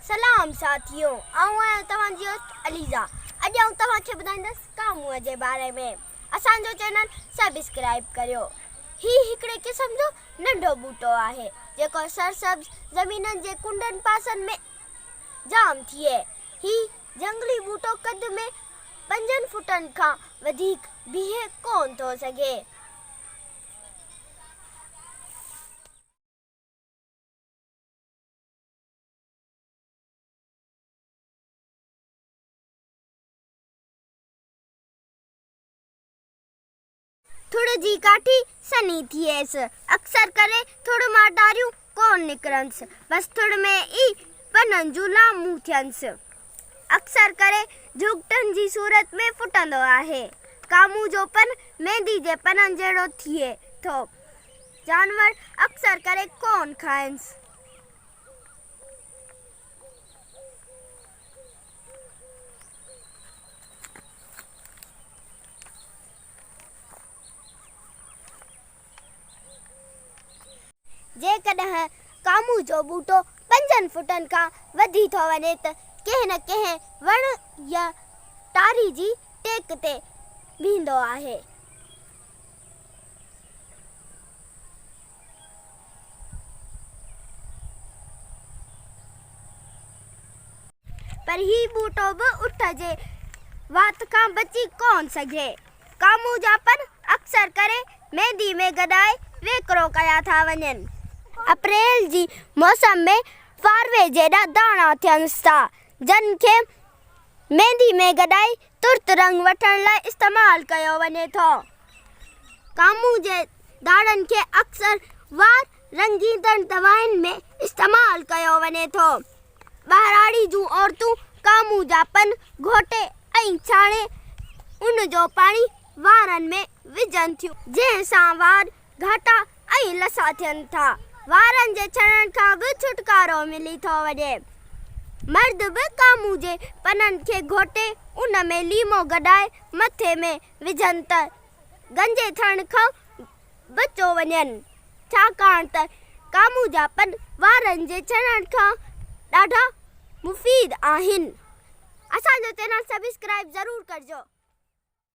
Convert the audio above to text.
سلام ساٿيو آئون آهيان توهان جي هوسٽ عليزا اڄ آئون توهان کي ٻڌائيندس ڪامونء جي باري ۾ اسان جو چينل سبسڪرائب ڪريو هي هڪڙي قسم جو ننڍو ٻوٽو آهي جيڪو سرسبز زمينن جي ڪنڊن پاسن ۾ جام ٿئي هي جهنگلي ٻوٽو قد ۾ پنجن فٽن کان وڌيڪ بيهي ڪونه ٿو سگهي. ٿڙ جي ڪاٺي سنهي ٿئيس. اڪثر ڪري ٿڙ مان ٽاريون ڪونه نڪرنس، بس ٿڙ ۾ ئي پنن جون لامون ٿينس. اڪثر ڪري جهڳٽن جي صورت ۾ ڦٽندو آهي. ڪامون جو پن ميندي جي پنن جهڙو ٿئي ٿو. جانور اڪثر ڪري ڪونه کائنس. جيڪڏهن ڪامون جو ٻوٽو پنجن فٽن کان وڌي ٿو وڃي ته ڪنهن نه ڪنهن وڻ يا ٽاري جي ٽيڪ تي بيهندو آهي. پر هي ٻوٽو به اٺ جي وات کان بچي ڪونه سگهي. ڪامون جا پن اڪثر ڪري ميندي ۾ گڏائي ويڪرو ڪيا ٿا وڃن. اپريل جي موسم ۾ فاروي جيڏا داڻا ٿينس ٿا، جن کي ميندي ۾ گڏائي ترت رنگ وٺڻ لاء استعمال ڪيو وڃي ٿو. ڪامون جي داڻن کي اڪثر وار رنگيندڙ دوائن ۾ استعمال ڪيو وڃي ٿو. ٻهراڙي جون عورتون ڪامون جا پن گهوٽي ۽ ڇاڻي ان جو پاڻي وارن ۾ وجهن ٿيون، جنهن سان وار گهاٽا ۽ لسا ٿين ٿا. وارن جي ڇڻڻ کان به ڇوٽڪارو ملي ٿو وڃي. مرد به ڪامون جي پنن کي گهوٽي ان ۾ ليمو گڏائي مٿي ۾ وجهن ته گنجي ٿيڻ کان بچو وڃن، ڇاڪاڻ ته ڪامون جا پن وارن جي ڇڻڻ کان ڏاڍا مفيد آهن. اسان جو چينل سبسڪرائيب ضرور ڪرجو.